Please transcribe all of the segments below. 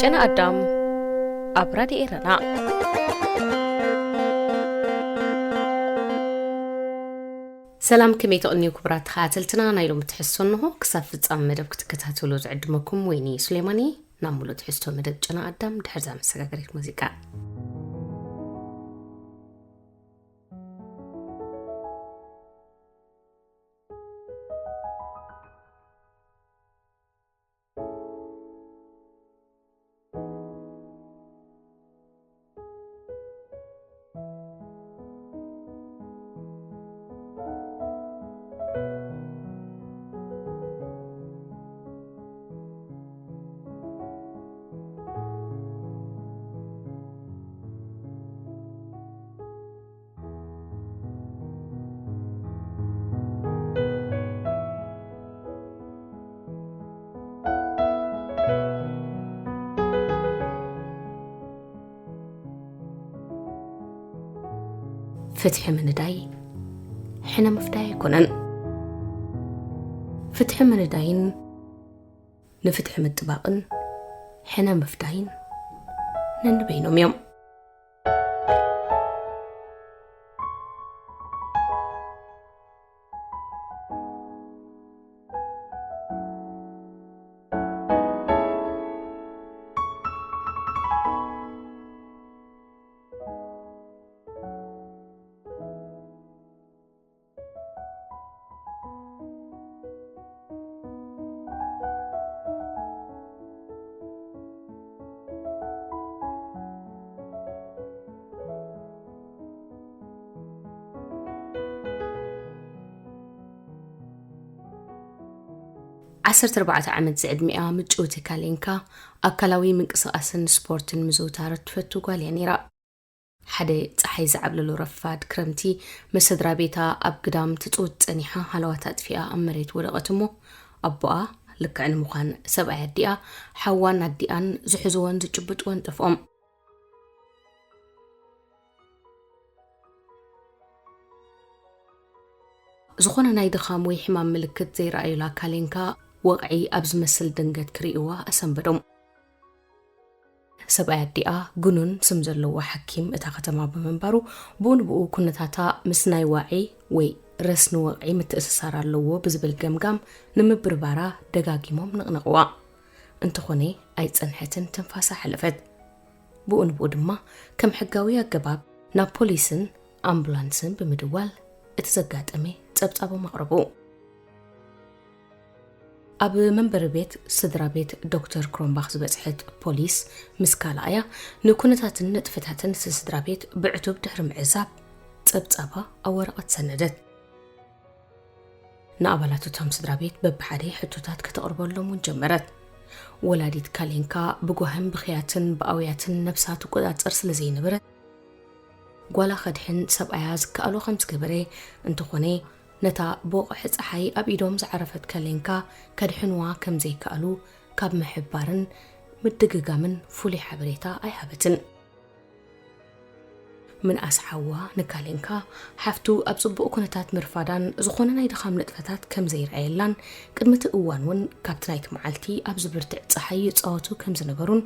ጨና ኣዳም ኣብ ራድዮ ኤረና። ሰላም፣ ከመይ ትቕንዩ ክቡራት ተኸታተልትና? ናይ ሎሚ ትሕዝቶ እንሆ። ክሳብ ፍጻመ መደብ ክትከታተሉ ዝዕድመኩም ወይኒ ሱሌማን እየ። ናብ ሙሉእ ትሕዝቶ መደብ ጨና ኣዳም ድሕርዛ መሰጋገሪት ሙዚቃ። ፍትሒ ምንዳይ ሕነ ምፍዳይ ኣይኮነን። ፍትሒ ምንዳይን ንፍትሒ ምጥባቕን ሕነ ምፍዳይን ነንበይኖም እዮም። ዓሰርተ ኣርባዕተ ዓመት ዝዕድሚኣ ምጭውቲ ካሌንካ፣ ኣካላዊ ምንቅስቓስን ስፖርትን ምዝውታር ትፈቱ ጓል እያ ነይራ። ሓደ ጸሓይ ዝዓብለሎ ረፋድ ክረምቲ፣ ምስ ስድራ ቤታ ኣብ ግዳም ትጽውት ጸኒሓ፣ ሃለዋት ኣጥፊኣ ኣብ መሬት ወደቐት እሞ፣ ኣቦኣ፣ ልክዕ ንምዃን ሰብኣይ ኣዲኣ፣ ሓዋን ኣዲኣን ዝሕዝዎን ዝጭብጥዎን ጠፍኦም። ዝኾነ ናይ ድኻም ወይ ሕማም ምልክት ዘይረኣዩላ ካሌንካ፣ ወቕዒ ኣብ ዝመስል ድንገት ክርእይዋ ኣሰንበዶም። ሰብኣይ ኣዲኣ፣ ግኑን ስም ዘለዎ ሓኪም እታ ከተማ ብምንባሩ፣ ብኡ ንብኡ ኩነታታ ምስ ናይ ዋዒ ወይ ረስኒ ወቕዒ ምትእስሳር ኣለዎ ብዝብል ገምጋም ንምብርባራ ደጋጊሞም ነቕነቕዋ። እንተኾነ ኣይጸንሐትን፣ ትንፋሳ ሓለፈት። ብኡ ንብኡ ድማ ከም ሕጋዊ ኣገባብ ናብ ፖሊስን ኣምቡላንስን ብምድዋል እቲ ዘጋጠመ ጸብጻቦም ኣቕረቡ። ኣብ መንበሪ ቤት ስድራ ቤት ዶክተር ክሮምባኽ ዝበጽሐት ፖሊስ ምስ ካልኣያ ንኩነታትን ንጥፈታትን እቲ ስድራ ቤት ብዕቱብ ድሕሪ ምዕዛብ ጸብጻባ ኣብ ወረቐት ሰነደት። ንኣባላት እቶም ስድራ ቤት በብሓደ ሕቶታት ከተቕርበሎም እውን ጀመረት። ወላዲት ካሌንካ ብጓህን ብኽያትን ብኣውያትን ነብሳ ትቆጻጸር ስለ ዘይነበረት፣ ጓላ ከድሕን ሰብኣያ ዝከኣሎ ከም ዝገበረ፣ እንተኾነ ነታ ብወቕዒ ጸሓይ ኣብ ኢዶም ዝዓረፈት ካሌንካ ከድሕንዋ ከም ዘይከኣሉ ካብ ምሕባርን ምድግጋምን ፍሉይ ሓበሬታ ኣይሃበትን። ምንኣስ ሓዋ ንካሌንካ ሓፍቱ ኣብ ጽቡቕ ኩነታት ምርፋዳን ዝኾነ ናይ ድኻም ንጥፈታት ከም ዘይረኣየላን፣ ቅድሚ እቲ እዋን እውን ካብቲ ናይቲ መዓልቲ ኣብ ዝብርትዕ ጸሓይ ይጻወቱ ከም ዝነበሩን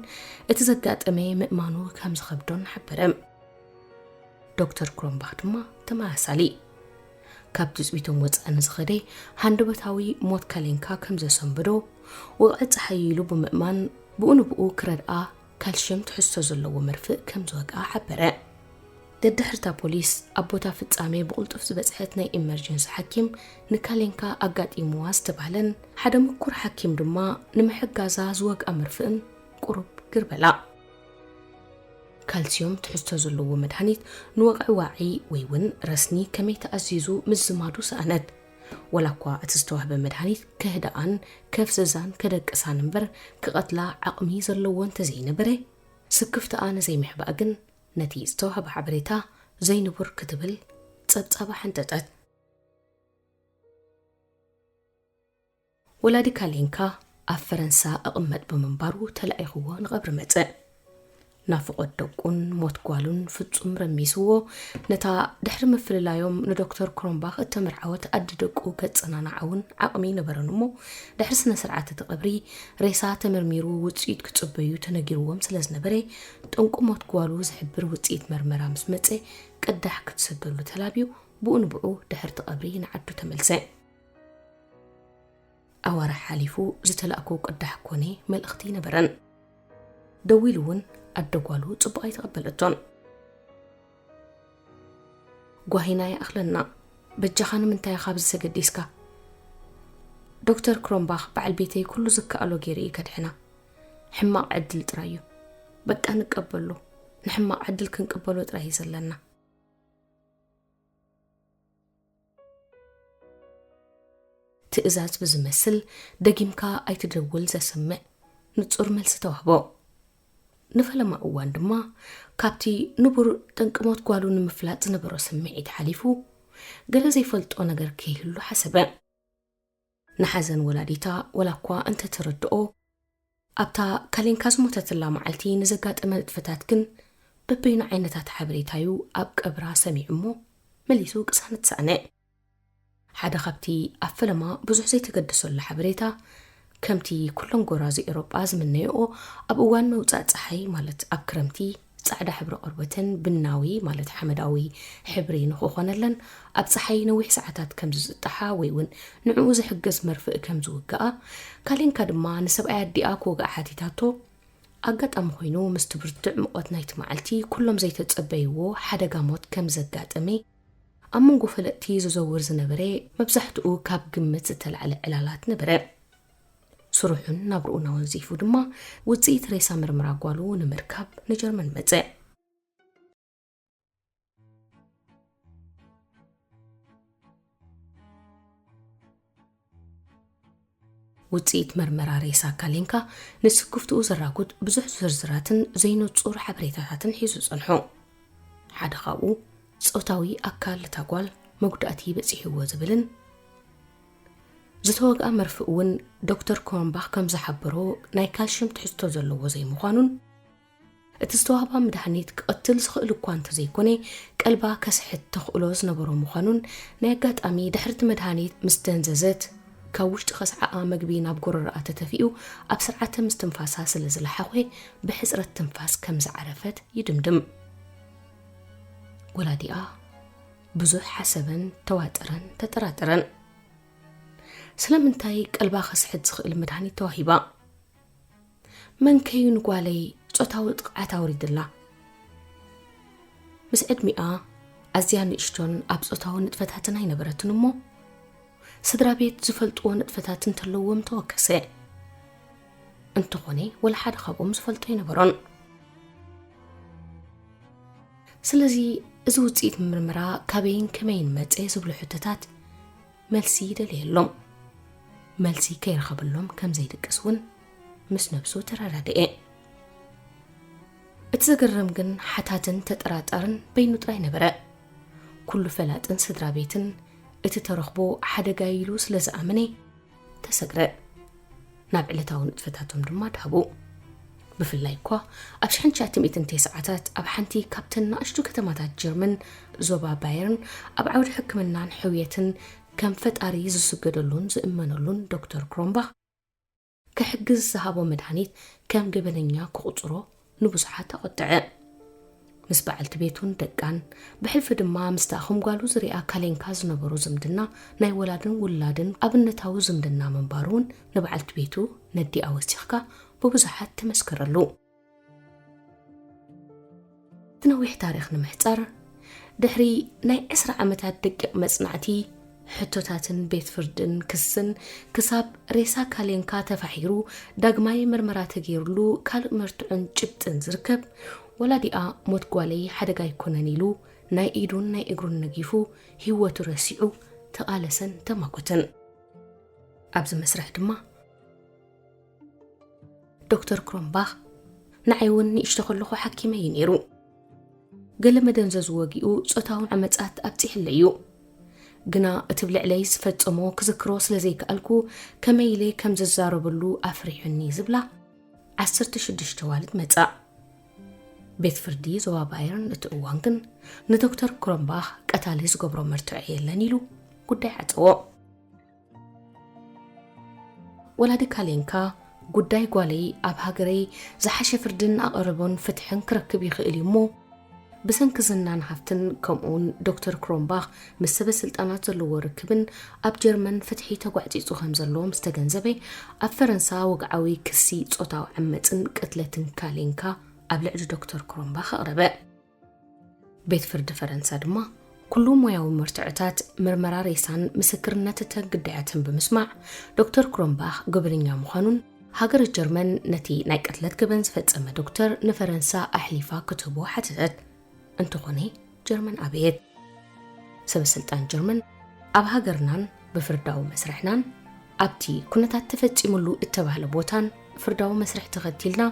እቲ ዘጋጠመ ምእማኑ ከም ዝኸብዶን ሓበረ። ዶክተር ክሮምባኽ ድማ ተመሳሳሊ። ካብ ትጽቢቶም ወጻኢ ንዝኸደ ሃንደበታዊ ሞት ካሌንካ ከም ዘሰንበዶ፣ ወቕዒ ጸሓይ ኢሉ ብምእማን፣ ብኡ ንብኡ ክረድኣ ካልሽየም ትሕዝቶ ዘለዎ መርፍእ ከም ዝወግኣ ሓበረ። ደድሕርታ ፖሊስ ኣብ ቦታ ፍጻሜ ብቕልጡፍ ዝበጽሐት ናይ ኢመርጀንሲ ሓኪም፣ ንካሌንካ ኣጋጢምዋ ዝተባህለን ሓደ ምኩር ሓኪም ድማ ንምሕጋዛ ዝወግኣ መርፍእን ቁሩብ ግርበላ። ካልሲዮም ትሕዝቶ ዘለዎ መድሃኒት ንወቕዒ ዋዒ ወይ እውን ረስኒ ከመይ ተኣዚዙ ምዝማዱ ሰኣነት። ወላ እኳ እቲ ዝተዋህበ መድሃኒት ከህድኣን ከፍዝዛን ከደቅሳን እምበር ክቐትላ ዓቕሚ ዘለዎ እንተዘይነበረ፣ ስክፍታኣ ንዘይምሕባእ ግን ነቲ ዝተዋህበ ሓበሬታ ዘይንቡር ክትብል ጸብጻባ ሓንጠጠት። ወላዲ ካሌንካ ኣብ ፈረንሳ እቕመጥ ብምንባሩ ተላኢኽዎ ንቐብሪ መጸ። ናፍቖት ደቁን ሞት ጓሉን ፍጹም ረሚስዎ፣ ነታ ድሕሪ ምፍልላዮም ንዶክተር ክሮምባኽ እተመርዓወት ኣደ ደቁ ከጸናንዓ እውን ዓቕሚ ኣይነበሮን እሞ፣ ድሕሪ ስነ ስርዓት እቲ ቀብሪ ሬሳ ተመርሚሩ ውጽኢት ክጽበዩ ተነጊርዎም ስለ ዝነበረ፣ ጠንቁ ሞት ጓሉ ዝሕብር ውጽኢት መርመራ ምስ መጸ፣ ቅዳሕ ክትሰደሉ ተላብዩ፣ ብኡ ንብኡ ድሕርቲ ቀብሪ ንዓዱ ተመልሰ። ኣዋርሕ ሓሊፉ ዝተላእኮ ቅዳሕ ኮነ መልእኽቲ ኣይነበረን። ደዊሉ እውን ኣደ ጓሉ ጽቡቕ ኣይተቐበለቶን። "ጓሂና ይኣኽለና፣ በጃኻ ንምንታይ ኢኻ ኣብዚ ተገዲስካ? ዶክተር ክሮምባኽ በዓል ቤተይ ኩሉ ዝከኣሎ ገይሩ እዩ ከድሕና። ሕማቕ ዕድል ጥራይ እዩ። በቃ ንቀበሎ፣ ንሕማቕ ዕድል ክንቅበሎ ጥራይ እዩ ዘለና።" ትእዛዝ ብዝመስል ደጊምካ ኣይትደውል ዘስምዕ ንጹር መልሲ ተዋህቦ። ንፈለማ እዋን ድማ ካብቲ ንቡር ጠንቂ ሞት ጓሉ ንምፍላጥ ዝነበሮ ስምዒት ሓሊፉ፣ ገለ ዘይፈልጦ ነገር ከይህሉ ሓሰበ። ንሓዘን ወላዲታ ወላ እኳ እንተተረድኦ፣ ኣብታ ካሌንካ ዝሞተትላ መዓልቲ ንዘጋጠመ ንጥፈታት ግን በበይኑ ዓይነታት ሓበሬታዩ ኣብ ቀብራ ሰሚዑ እሞ መሊሱ ቅሳነት ሰኣነ። ሓደ ካብቲ ኣብ ፈለማ ብዙሕ ዘይተገደሰሉ ሓበሬታ፣ ከምቲ ኩሎም ጎራዙ ኤውሮጳ ዝምነይኦ፣ ኣብ እዋን መውጻእ ጸሓይ፣ ማለት ኣብ ክረምቲ፣ ጻዕዳ ሕብሪ ቆርበተን ብናዊ፣ ማለት ሓመዳዊ ሕብሪ ንኽኾነለን፣ ኣብ ጸሓይ ነዊሕ ሰዓታት ከም ዝዝጥሓ ወይ እውን ንዕኡ ዝሕግዝ መርፍእ ከም ዝውግኣ፣ ካሌንካ ድማ ንሰብኣይ ኣዲኣ ክወግኣ ሓቲታቶ። ኣጋጣሚ ኮይኑ፣ ምስቲ ብርቱዕ ሙቐት ናይቲ መዓልቲ፣ ኩሎም ዘይተጸበይዎ ሓደጋ ሞት ከም ዘጋጠመ፣ ኣብ መንጎ ፈለጥቲ ዝዘውር ዝነበረ፣ መብዛሕትኡ ካብ ግምት ዝተላዕለ ዕላላት ነበረ። ስርሑን ናብርኡን ኣወንዚፉ ድማ፣ ውጽኢት ሬሳ ምርመራ ጓሉ ንምርካብ ንጀርመን መጸ። ውጽኢት መርመራ ሬሳ ካሌንካ ንስክፍትኡ ዘራጉድ ብዙሕ ዝርዝራትን ዘይንጹር ሓበሬታታትን ሒዙ ጸንሑ። ሓደ ካብኡ፣ ጾታዊ ኣካል እታ ጓል መጉዳእቲ በጺሕዎ ዝብልን፣ ዝተወግኣ መርፍእ እውን ዶክተር ኮርንባኽ ከም ዝሓበሮ ናይ ካልሽየም ትሕዝቶ ዘለዎ ዘይምዃኑን፣ እቲ ዝተዋህባ መድሃኒት ክቐትል ዝኽእል እኳ እንተዘይኮነ፣ ቀልባ ከስሕት ተኽእሎ ዝነበሮ ምዃኑን፣ ናይ ኣጋጣሚ ድሕሪ እቲ መድሃኒት ምስ ደንዘዘት፣ ካብ ውሽጢ ከስዓኣ መግቢ ናብ ጎረሮኣ ተተፊኡ፣ ኣብ ስርዓተ ምስትንፋሳ ስለ ዝለሓኾ፣ ብሕጽረት ትንፋስ ከም ዝዓረፈት ይድምድም። ወላዲኣ ብዙሕ ሓሰበን፣ ተዋጠረን፣ ተጠራጠረን። ስለምንታይ ቀልባ ከስሕት ዝኽእል መድሃኒት ተዋሂባ? መን ከዩ ንጓለይ ጾታዊ ጥቕዓት ኣውሪድላ? ምስ ዕድሚኣ ኣዝያ ንእሽቶን ኣብ ጾታዊ ንጥፈታትን ኣይነበረትን እሞ፣ ስድራ ቤት ዝፈልጥዎ ንጥፈታት እንተለዎም ተወከሰ። እንተኾነ፣ ወላ ሓደ ካብኦም ዝፈልጦ ኣይነበሮን። ስለዚ፣ እዚ ውጽኢት ምርመራ ካበይን ከመይን መጸ ዝብሉ ሕቶታት መልሲ ይደልየሎም። መልሲ ከይረኸበሎም ከም ዘይድቅስ እውን ምስ ነብሱ ተረዳድኤ። እቲ ዘገርም ግን ሓታትን ተጠራጣርን በይኑ ጥራይ ነበረ። ኩሉ ፈላጥን ስድራ ቤትን እቲ ተረኽቦ ሓደጋ ኢሉ ስለ ዝኣመነ ተሰግረ። ናብ ዕለታዊ ንጥፈታቶም ድማ ድሃቡ። ብፍላይ እኳ ኣብ ሽሕን ትሽዓተ ሚእትን ተስዓታት ኣብ ሓንቲ ካብተን ንኣሽቱ ከተማታት ጀርመን ዞባ ባየርን ኣብ ዓውዲ ሕክምናን ሕውየትን ከም ፈጣሪ ዝስገደሉን ዝእመነሉን ዶክተር ክሮምባኽ ክሕግዝ ዝሃቦ መድሃኒት ከም ገበነኛ ክቑጽሮ ንብዙሓት ኣቖጥዐ። ምስ በዓልቲ ቤቱን ደቃን፣ ብሕልፊ ድማ ምስታ ከም ጓሉ ዝሪኣ ካሌንካ ዝነበሮ ዝምድና ናይ ወላድን ውላድን ኣብነታዊ ዝምድና ምንባሩ እውን ንበዓልቲ ቤቱ ነዲኣ ወሲኽካ ብብዙሓት ተመስከረሉ። እቲ ነዊሕ ታሪኽ ንምሕጻር፣ ድሕሪ ናይ ዕስራ ዓመታት ደቂቕ መጽናዕቲ፣ ሕቶታትን ቤት ፍርድን ክስን፣ ክሳብ ሬሳ ካሌንካ ተፋሒሩ ዳግማይ ምርመራ ተገይሩሉ ካልእ መርትዖን ጭብጥን ዝርከብ፣ ወላዲኣ ሞት ጓለይ ሓደጋ ኣይኮነን ኢሉ ናይ ኢዱን ናይ እግሩን ነጊፉ ህይወቱ ረሲዑ ተቓለሰን ተማጎተን። ኣብዚ መስርሕ ድማ ዶክተር ክሮምባኽ ንዓይ እውን ንእሽቶ ከለኹ ሓኪመ እዩ ነይሩ። ገለ መደንዘዚ ወጊኡ ጾታዊ ዓመጻት ኣብጺሕለ እዩ። ግና እቲ ብልዕለይ ዝፈጸሞ ክዝክሮ ስለ ዘይከኣልኩ ከመይ ኢለ ከም ዝዛረበሉ ኣፍሪሑኒ ዝብላ ዓሰርተ ሽዱሽተ ዋልድ መጻ። ቤት ፍርዲ ዞባ ባየርን እቲ እዋን ግን ንዶክተር ክሮምባኽ ቀታሊ ዝገብሮ መርትዖ የለን ኢሉ ጉዳይ ዓጸዎ። ወላዲ ካሌንካ፣ ጉዳይ ጓለይ ኣብ ሃገረይ ዝሓሸ ፍርድን ኣቐረቦን ፍትሕን ክረክብ ይኽእል እዩ እሞ፣ ብሰንኪ ዝናን ሃፍትን ከምኡውን ዶክተር ክሮምባኽ ምስ ሰበ ስልጣናት ዘለዎ ርክብን ኣብ ጀርመን ፍትሒ ተጓዕጺጹ ከም ዘሎ ምስ ተገንዘበ፣ ኣብ ፈረንሳ ወግዓዊ ክሲ ጾታዊ ዓመጽን ቅትለትን ካሌንካ ኣብ ልዕሊ ዶክተር ክሮምባኽ ኣቕረበ። ቤት ፍርዲ ፈረንሳ ድማ ኩሉ ሞያዊ መርትዖታት ምርመራ ሬሳን ምስክርነት እተን ግዳያትን ብምስማዕ፣ ዶክተር ክሮምባኽ ገበነኛ ምዃኑን ሃገረ ጀርመን ነቲ ናይ ቅትለት ገበን ዝፈጸመ ዶክተር ንፈረንሳ ኣሕሊፋ ክትህቦ ሓተተት። እንተኾነ ጀርመን ኣበየት። ሰበ ስልጣን ጀርመን ኣብ ሃገርናን ብፍርዳዊ መስርሕናን ኣብቲ ኩነታት ተፈጺሙሉ እተባህለ ቦታን ፍርዳዊ መስርሕ ተኸቲልና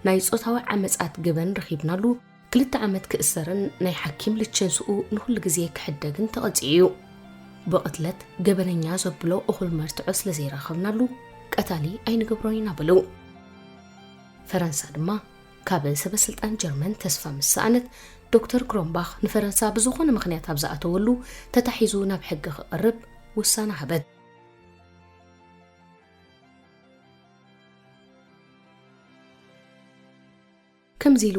ናይ ጾታዊ ዓመጻት ገበን ረኺብናሉ ክልተ ዓመት ክእሰርን ናይ ሓኪም ልቸንስኡ ንኹሉ ግዜ ክሕደግን ተቐጺዑ እዩ። ብቕትለት ገበነኛ ዘብሎ እኹል መርትዖ ስለ ዘይረኸብናሉ ቀታሊ ኣይንገብሮን ኢና በሉ። ፈረንሳ ድማ ካብ ሰበ ስልጣን ጀርመን ተስፋ ምስ ሰኣነት፣ ዶክተር ክሮምባኽ ንፈረንሳ ብዝኾነ ምኽንያት ኣብ ዝኣተወሉ ተታሒዙ ናብ ሕጊ ክቐርብ ውሳነ ሃበት። ከምዚ ኢሉ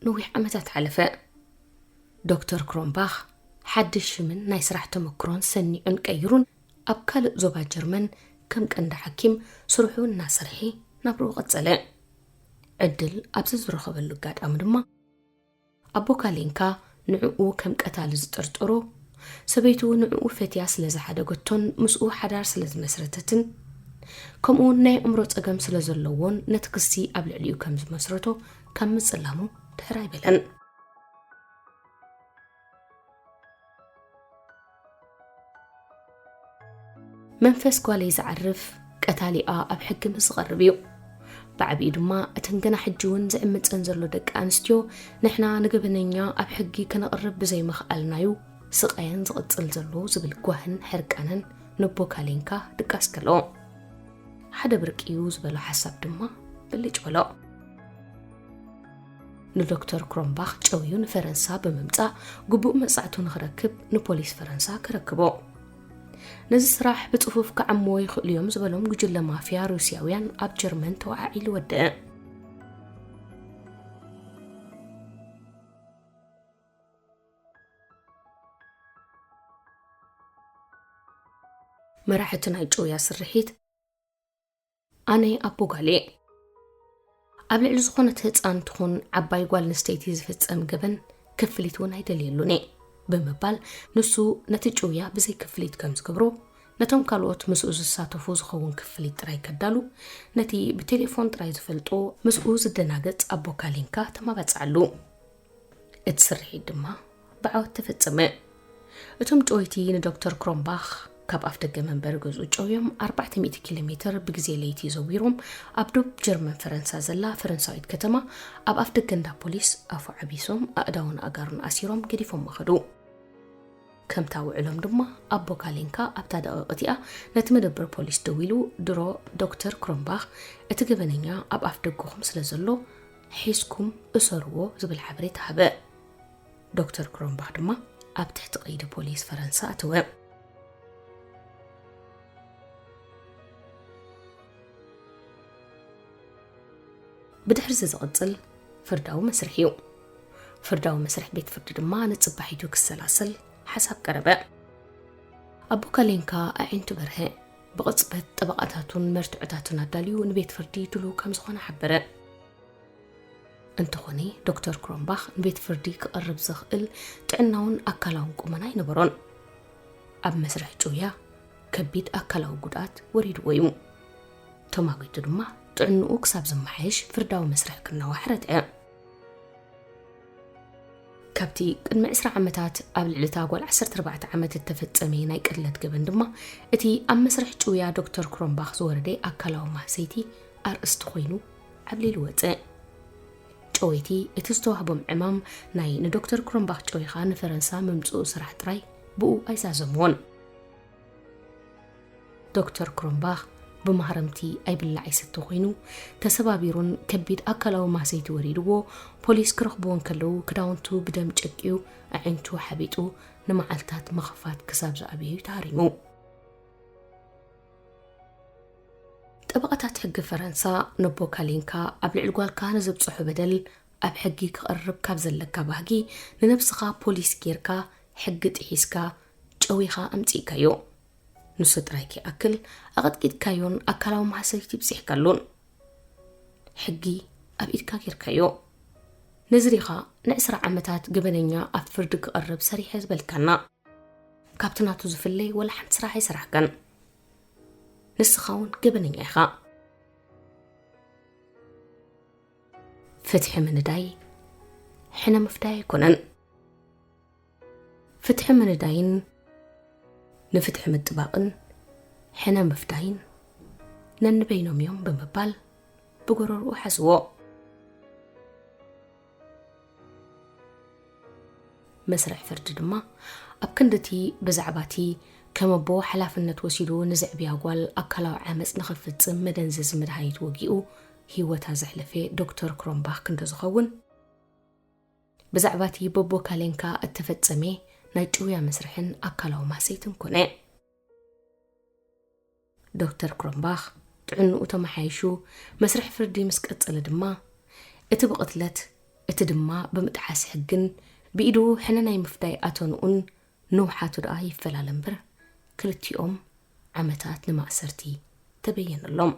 ነዊሕ ዓመታት ሓለፈ። ዶክተር ክሮምባኽ ሓድሽ ሽምን ናይ ስራሕ ተመክሮን ሰኒዑን ቀይሩን ኣብ ካልእ ዞባ ጀርመን ከም ቀንዲ ሓኪም ስርሑ እናሰርሐ ናብርኡ ቀጸለ። ዕድል ኣብዚ ዝረኸበሉ ኣጋጣሚ ድማ ኣቦ ካሌንካ ንዕኡ ከም ቀታሊ ዝጠርጠሮ፣ ሰበይቱ ንዕኡ ፈትያ ስለ ዝሓደገቶን ምስኡ ሓዳር ስለ ዝመስረተትን፣ ከምኡውን ናይ ኣእምሮ ጸገም ስለ ዘለዎን ነቲ ክሲ ኣብ ልዕሊኡ ከም ዝመስረቶ ካብ ምጽላሙ ድሕር ኣይበለን። መንፈስ ጓለይ ዝዓርፍ ቀታሊኣ ኣብ ሕጊ ምስ ዝቐርብ እዩ። ብዓቢኡ ድማ እተን ገና ሕጂ እውን ዝዕምጸን ዘሎ ደቂ ኣንስትዮ ንሕና ንገበነኛ ኣብ ሕጊ ከነቕርብ ብዘይምኽኣልናዩ ስቓየን ዝቕጽል ዘሎ ዝብል ጓህን ሕርቃንን ንቦ ካሌንካ ድቃስ ከሎ፣ ሓደ ብርቂ እዩ ዝበሎ ሓሳብ ድማ ብልጭ በሎ። ንዶክተር ክሮምባኽ ጨውዩ ንፈረንሳ ብምምጻእ ግቡእ መጻዕቱ ንኽረክብ ንፖሊስ ፈረንሳ ከረክቦ። ነዚ ስራሕ ብጽፉፍ ክዓምዎ ይኽእሉ እዮም ዝበሎም ጉጅለ ማፍያ ሩስያውያን ኣብ ጀርመን ተወዓዒሉ ወደአ። መራሕቲ ናይ ጭውያ ስርሒት ኣነ ኣቦ ጓል እየ። ኣብ ልዕሊ ዝኾነት ህፃን ትኹን ዓባይ ጓል ኣንስተይቲ ዝፍፀም ገበን ክፍሊት እውን ኣይደልየሉን እየ ብምባል ንሱ ነቲ ጭውያ ብዘይ ክፍሊት ከም ዝገብሮ፣ ነቶም ካልኦት ምስኡ ዝሳተፉ ዝኸውን ክፍሊት ጥራይ ከዳሉ፣ ነቲ ብቴሌፎን ጥራይ ዝፈልጦ ምስኡ ዝደናገጽ ኣቦ ካሊንካ ተማባጽዓሉ። እቲ ስርሒት ድማ ብዓወት ተፈጸመ። እቶም ጨወይቲ ንዶክተር ክሮምባኽ ካብ ኣፍደገ መንበሪ ገዝኡ ጨውዮም ኣርባዕተ ሚእቲ ኪሎ ሜትር ብግዜ ለይቲ ዘዊሮም ኣብ ዶብ ጀርመን ፈረንሳ ዘላ ፈረንሳዊት ከተማ ኣብ ኣፍደገ እንዳ ፖሊስ ኣፉ ዓቢሶም ኣእዳውን ኣእጋሩን ኣሲሮም ገዲፎሞ ከዱ። ከምታ ውዕሎም ድማ ኣቦ ካሊንካ ኣብታ ደቂቕ እቲኣ ነቲ መደበር ፖሊስ ደዊሉ ድሮ ዶክተር ክሮምባኽ እቲ ገበነኛ ኣብ ኣፍ ደገኹም ስለ ዘሎ ሒዝኩም እሰርዎ ዝብል ሓበሬታ ሃበ። ዶክተር ክሮምባኽ ድማ ኣብ ትሕቲ ቀይዲ ፖሊስ ፈረንሳ ኣተወ። ብድሕርዚ ዝቕጽል ፍርዳዊ መስርሕ እዩ። ፍርዳዊ መስርሕ ቤት ፍርዲ ድማ ንጽባሒቱ ክሰላሰል ሓሳብ ቀረበ። ኣቦ ካሌንካ ኣዒንቱ በርሀ። ብቕጽበት ጠበቓታቱን መርትዖታቱን ኣዳልዩ ንቤት ፍርዲ ድሉው ከም ዝኾነ ሓበረ። እንተኾነ ዶክተር ክሮምባኽ ንቤት ፍርዲ ክቐርብ ዘኽእል ጥዕናውን ኣካላውን ቁመና ኣይነበሮን። ኣብ መስርሕ ጭውያ ከቢድ ኣካላዊ ጉድኣት ወሪድዎ እዩ። ተማጒቱ ድማ ጥዕንኡ ክሳብ ዝመሓየሽ ፍርዳዊ መስርሕ ክናዋሕ ረትዐ። ካብቲ ቅድሚ ዕስራ ዓመታት ኣብ ልዕሊ እታ ጓል ዓሰርተ ኣርባዕተ ዓመት እተፈጸመ ናይ ቅትለት ገበን ድማ እቲ ኣብ መስርሕ ጭውያ ዶክተር ክሮምባኽ ዝወረደ ኣካላዊ ማህሰይቲ ኣርእስቲ ኮይኑ ዓብሊሉ ወጸ። ጨወይቲ እቲ ዝተዋህቦም ዕማም ናይ ንዶክተር ክሮምባኽ ጨዊኻ ንፈረንሳ ምምጽኡ ስራሕ ጥራይ ብኡ ኣይዛዘምዎን። ዶክተር ክሮምባኽ ብማህረምቲ ኣይብላዕ ኣይሰተ ኮይኑ፣ ተሰባቢሩን ከቢድ ኣካላዊ ማህሰይቲ ወሪድዎ፣ ፖሊስ ክረኽብዎ እንከለዉ ክዳውንቱ ብደም ጨቅዩ፣ ኣዒንቱ ሓቢጡ፣ ንመዓልታት ምኽፋት ክሳብ ዝኣብዮ እዩ ተሃሪሙ። ጠበቓታት ሕጊ ፈረንሳ፣ ነቦ ካሊንካ ኣብ ልዕሊ ጓልካ ንዘብጽሖ በደል ኣብ ሕጊ ክቐርብ ካብ ዘለካ ባህጊ፣ ንነብስኻ ፖሊስ ጌርካ፣ ሕጊ ጥሒስካ፣ ጨዊኻ ኣምጺእካዮ። ንሱ ጥራይ ከይኣክል፣ ኣቐጥቂጥካዮን ኣካላዊ ማህሰይቲ ብጺሕካሉን። ሕጊ ኣብ ኢድካ ጌርካዮ። ነዚ ዲኻ ንዕስራ ዓመታት ገበነኛ ኣብ ፍርዲ ክቐርብ ሰሪሐ ዝበልካና? ካብቲ ናቱ ዝፍለይ ወላ ሓንቲ ስራሕ ኣይሰራሕካን። ንስኻ እውን ገበነኛ ኢኻ። ፍትሒ ምንዳይ ሕነ ምፍዳይ ኣይኮነን። ፍትሒ ምንዳይን ንፍትሒ ምጥባቕን ሕነ ምፍዳይን ነንበይኖም እዮም ብምባል ብጎረርኡ ሓዝዎ። መስርሕ ፍርዲ ድማ ኣብ ክንድቲ ብዛዕባቲ ከም ኣቦ ሓላፍነት ወሲዱ ንዘዕብያ ጓል ኣካላዊ ዓመፅ ንኽፍጽም መደንዘዚ መድሃኒት ወጊኡ ህይወታ ዘሕለፈ ዶክተር ክሮምባኽ ክንዲ ዝኸውን፣ ብዛዕባቲ በቦ ካሌንካ እተፈጸመ ናይ ጭውያ መስርሕን ኣካላዊ ማህሰይትን ኮነ። ዶክተር ክሮምባኽ ጥዕንኡ ተመሓይሹ መስርሕ ፍርዲ ምስ ቀጸለ ድማ፣ እቲ ብቕትለት፣ እቲ ድማ ብምጥሓስ ሕግን ብኢዱ ሕነ ናይ ምፍዳይ ኣተንኡን ንውሓቱ ደኣ ይፈላለ እምበር፣ ክልቲኦም ዓመታት ንማእሰርቲ ተበየነሎም።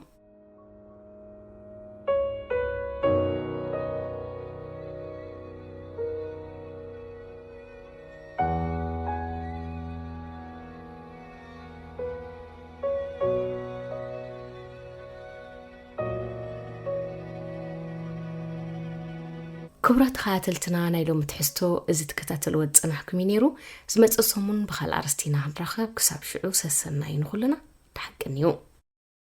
ክቡራት ተኸታተልትና፣ ናይ ሎሚ ትሕዝቶ እዚ ትከታተልዎ ዝጸናሕኩም እዩ ነይሩ። ዝመጽእ ሰሙን ብኻልእ ኣርእስቲ ኢና ክንራኸብ። ክሳብ ሽዑ ሰሰናዩ ንኹልና። ደሓን ቅንዩ።